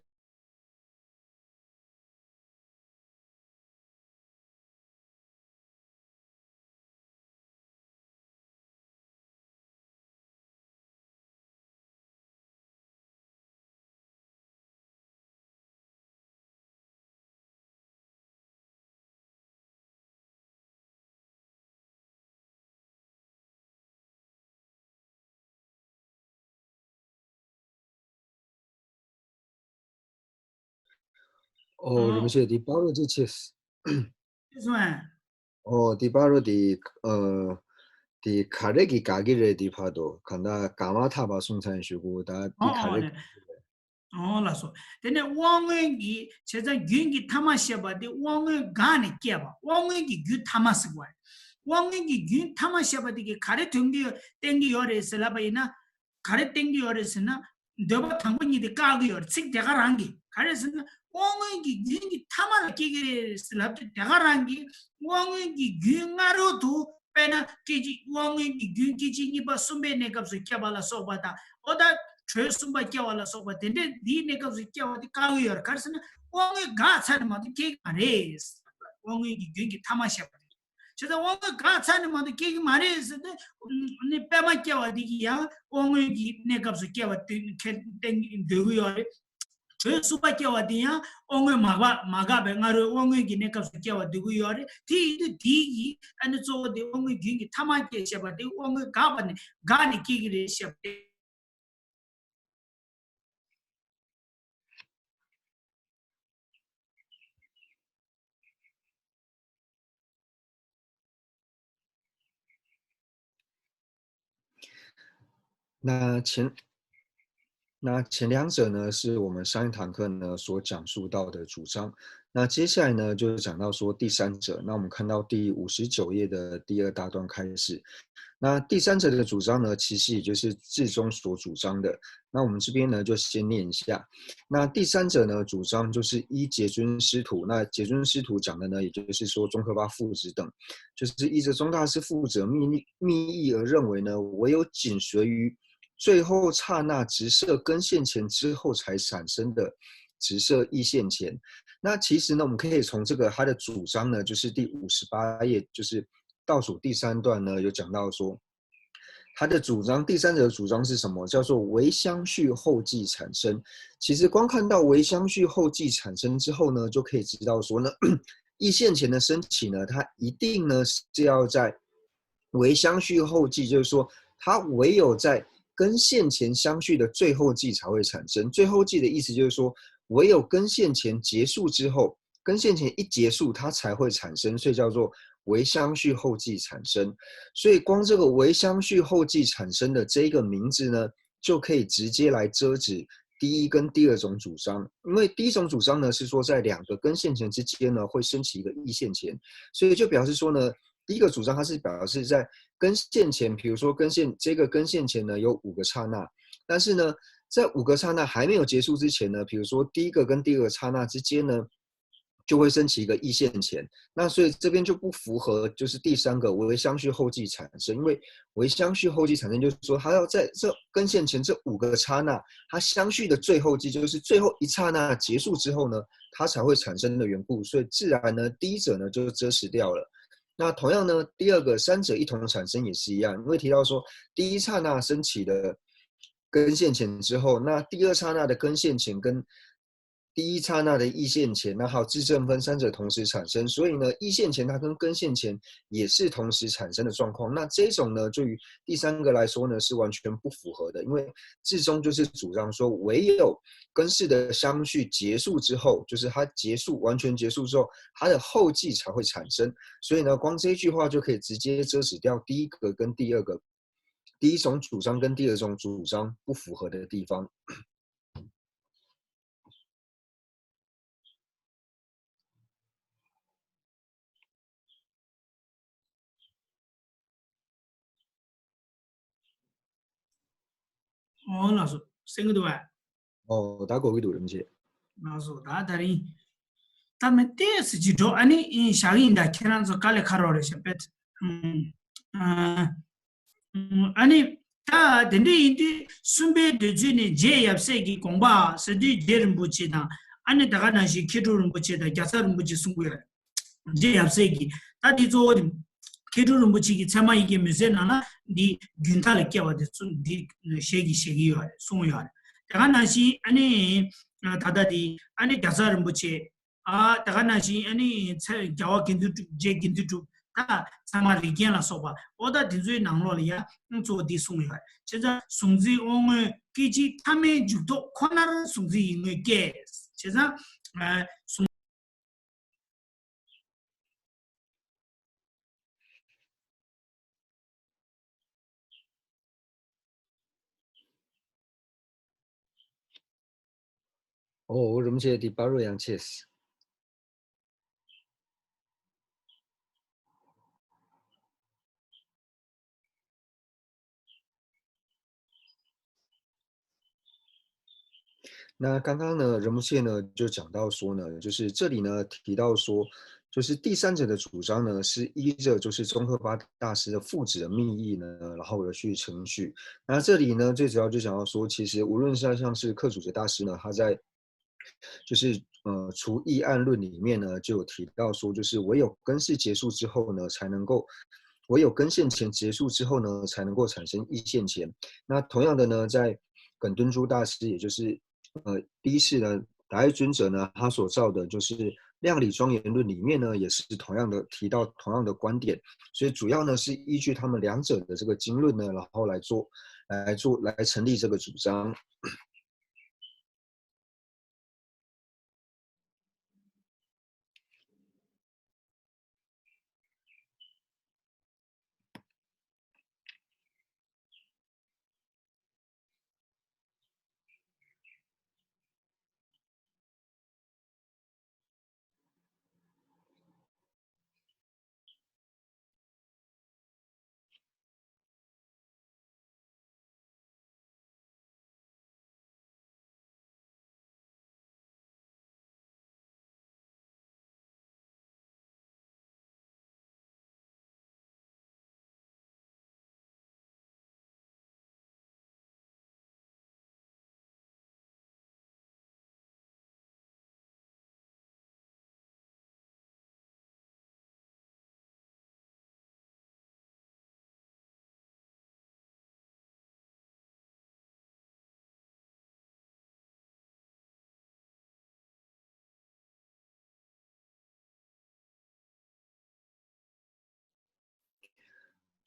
ཨོ། རིན་པོ་ཆེ། འདི་པ་རོ་ཅི་ཆེ། ཅི་སོང་ཨ། ཨོ། འདི་པ་རོ་འདི། ཨ། འདི་ག་རེ་གི་དགག་གི་རེད། འདི་བར་དུ་གང་ལྟར་དགག་མ་ཐག་པ་གསུངས་ཚར་ཡིན་ཞུ་གོ། ད་འདི་ག་རེ། ཨོ་ལགས་སོ། དེ་ནས་དབང་མངོན་གྱི་བྱས་ཙང་རྒྱུན་གྱི་ཐ་མ་བཤད་པ་དེ་དབང་མངོན་འགགས་ནས་སྐྱེས་པ། དབང་མངོན་གྱི་རྒྱུན་ཐ་མ་ཟེར་བ་རེད། དབང་མངོན་གྱི་རྒྱུན་ཐ་མ་བཤད་པ་དེ་གིས་ག་རེ་སྟོན་གྱི་ཡོད། བསྟན་གྱི་ཡོད་རེད་ཟེར་ལབ་པ་ཡིན་ན། ག་རེ་བསྟན་གྱི་ཡོད་རེད་ཟེར་ན། འདོད་པ་དང་པོ་གཉིས་དེ་བཀག་གི་ཡོད་རེད། ཚིག་དེ་ག་རང་གིས། ག་རེ་ཟེར་ན། དབང་མངོན་གྱི་རྒྱུན་གྱི་ཐ་མ་ལ་སྐྱེ་གི་རེད་ཟེར་ལབ་དུས། དེ་ག་རང་གིས་དབང་མངོན་གྱི་རྒྱུན་སྔ་རོལ་དུ། དཔེར་ན་སྐད་ཅིག་དབང་མངོན་གྱི་རྒྱུན་སྐད་ཅིག་གཉིས་པ་གསུམ་པའི་གནས་སྐབས་སུ་སྐྱེ་བ་ལ་སོགས་པ་དང་། འོ་ད་དྲོད་གསུམ་པ་སྐྱེ་བ་ལ་སོགས་པ་དེ་འདྲས་འདིའི་གནས་སྐབས་སུ་སྐྱེ་བ་དེ་བཀག་གི་ཡོད་རེད། ག་རེ་ཟེར་ན། དབང་མངོན་འགགས་ཚར་ནས་མ་གཏོགས་སྐྱེ་གི་མ་རེད། དབང་མངོན་གྱི་རྒྱུན་གྱི་ཐ་མ་བཤད་པ་རེད། བྱས་ཙང་དབང་མངོན་འགགས་ཚར་ནས་མ་གཏོགས་སྐྱེ་གི་མ་རེད་ཟེར་ཏེ། ནི་པད་མ་སྐྱེ་བ་དེ་གིས་ཡང་དབང་མངོན་གྱི་གནས་སྐབས་སུ་སྐྱེ་བ་དེ་ཁས་བསྟན་འདོད་ཀྱི་ཡོད་རེད། དྲོད་གསུམ་པ་སྐྱེ་བ་དེ་ཡང་དབང་མངོན་མ་འགགས། མ་འགགས་པའི་སྔ་རོལ་དབང་མངོན་གྱི་གནས་སྐབས་སུ་སྐྱེ་བ་འདོད་ཀྱི་ཡོད་རེད། དེ་ཡིན་དུས་དེའི་གི་ཨ་ནི་གཙོ་བོ་དེ་དབང་མངོན་རྒྱུན་གྱི་ཐ་མ་སྐྱེ་བཤད་པ་དེ་དབང་མངོན་འགགས་པ་ནས་འགགས་ནས་སྐྱེ་གི་རེད་བཤད་པ་དེ། 那前那前两者呢，是我们上一堂课呢所讲述到的主张。那接下来呢，就讲到说第三者。那我们看到第五十九页的第二大段开始。那第三者的主张呢，其实也就是至中所主张的。那我们这边呢，就先念一下。那第三者呢，主张就是依节尊师徒。那节尊师徒讲的呢，也就是说宗喀巴父子等，就是依着宗大师父子的密密意而认为呢，唯有紧随于最后刹那直射跟现前之后才产生的直射亦现前。那其实呢，我们可以从这个他的主张呢，就是第五十八页，就是倒数第三段呢，有讲到说，他的主张，第三者的主张是什么？叫做唯相续后即产生。其实光看到唯相续后即产生之后呢，就可以知道说呢，亦现前的升起呢，它一定呢是要在唯相续后即，就是说，它唯有在跟现前相续的最后际才会产生。最后际的意思就是说，唯有跟现前结束之后，跟现前一结束，它才会产生，所以叫做唯相续后即产生。所以光这个唯相续后即产生的这一个名字呢，就可以直接来遮止第一跟第二种主张，因为第一种主张呢是说在两个根线前之间呢会升起一个溢线前，所以就表示说呢，第一个主张它是表示在根线前，比如说根线这个根线前呢有五个刹那，但是呢，在五个刹那还没有结束之前呢，比如说第一个跟第二个刹那之间呢，就会升起一个溢线前。那所以这边就不符合就是第三个为相续后继产生，因为为相续后继产生就是说，它要在这根线前这五个刹那，它相续的最后继就是最后一刹那结束之后呢，它才会产生的缘故，所以自然呢，第一者呢就遮止掉了。那同样呢，第二个三者一同产生也是一样，因为提到说第一刹那升起的根线前之后，那第二刹那的根线前跟第一刹那的溢线前，那还有质证分三者同时产生，所以呢，溢线前它跟根线前也是同时产生的状况。那这一种呢，对于第三个来说呢，是完全不符合的，因为至终就是主张说，唯有根式的相续结束之后，就是它结束完全结束之后，它的后继才会产生。所以呢，光这一句话就可以直接遮止掉第一个跟第二个，第一种主张跟第二种主张不符合的地方。ཨོ་ལགས་སོ། གསན་གྱི་འདུག་པས། ཨོ་ད་གོ་གི་འདུག་རིན་པོ་ཆེ། ལགས་སོ། ད་ད་རིང་ད་མི་ཏོག་ཙམ་ཅིག་འགྲོ། ཨ་ནི་ཨིན་བཞག་གི་ཡིན། ད་ཁྱེད་རང་ཚོ་དཀའ་ལས་ཁག་རོགས་རེད་ཤག་པས། ཨ་ཨ་ནི་ད་དེ་འདྲ་ཡིན་དུས་གསུམ་པའི་དུས་ཚོད་ནས་རྗེ་ཡབ་སྲས་ཀྱི་དགོངས་པ་ཟེར་དུས་རྗེ་རིན་པོ་ཆེ་དང་། ཨ་ནི་ད་ག་ནང་བཞིན་མཁས་གྲུབ་རིན་པོ་ཆེ་དང་རྒྱལ་ཚབ་རིན་པོ་ཆེ་གསུང་གི་ཡོད་རེད། རྗེ་ཡབ་སྲས་ཀྱིས་ད་འདི་གཙོ་བོ་དེ་མཁས་གྲུབ་རིན་པོ་ཆེ་གི་ཚད་མ་ཡི་གེ་མུན་སེལ་ནང་ལ་འདི་རྒྱུན་མཐའ་ལ་སྐྱེ་བ་དེ་ཚོ་འདི་ཞལ་གྱིས་བཞེས་ཀྱི་ཡོད་རེད། གསུངས་ཡོད་རེད། དེ་ག་ནང་བཞིན་ཨ་ནི་ད་ལྟ་དེ་ཨ་ནི་རྒྱལ་ཚབ་རིན་པོ་ཆེ། ཨ་དེ་ག་ནང་བཞིན་ཨ་ནི་ཚེ་རྒྱལ་བ་དགེ་འདུན་གྲུབ། རྗེ་དགེ་འདུན་གྲུབ། ད་ཚད་མ་རིགས་རྒྱན་ལ་སོགས་པ་ཨོ་ད་དེ་ཚོའི་ནང་ལོགས་ལ་ཡང་གཙོ་བོ་འདི་གསུངས་ཡོད་རེད། བྱས་ཙང་གཟུང་འཛིན་དབང་མངོན་སྐད་ཅིག་ཐ་མའི་འཇུག་ལྡོག་ཁོ་ནར་གཟུང་འཛིན་ཡིད་མངོན་སྐྱེ། བྱས་ཙང་ཨ་གཟུང་ཨོ་རིན་པོ་ཆེ་འདི་པ་རོ་ཡང་ཆེས།那刚刚呢，仁波切呢就讲到说呢，就是这里呢提到说，就是第三者的主张呢是依着就是宗喀巴大师的父子的密意呢，然后而去程序。那这里呢最主要就讲到说，其实无论是像是克孜哲大师呢，他在就是呃除溢案论里面呢就有提到说，就是唯有根式结束之后呢，才能够唯有根线前结束之后呢，才能够产生溢线前。那同样的呢，在耿敦珠大师，也就是呃第一世的达赖尊者呢，他所造的就是量理庄严论里面呢，也是同样的提到同样的观点，所以主要呢是依据他们两者的这个经论呢，然后来做来做来成立这个主张。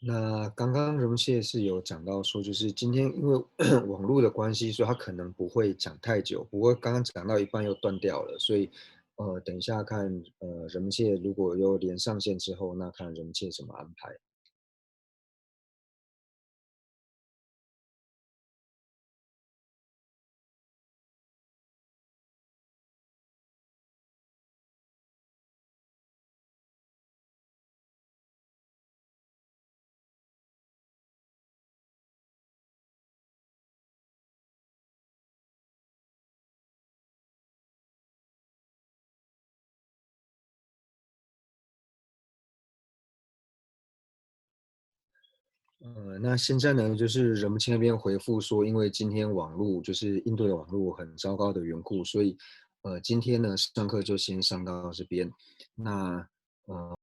那刚刚仁波切是有讲到说，就是今天因为网络的关系，所以他可能不会讲太久。不过刚刚讲到一半又断掉了，所以呃，等一下看呃仁波切如果又连上线之后，那看仁波切怎么安排。呃，那现在呢，就是人们前面回复说，因为今天网络就是印度的网络很糟糕的缘故，所以呃，今天呢上课就先上到这边。那呃，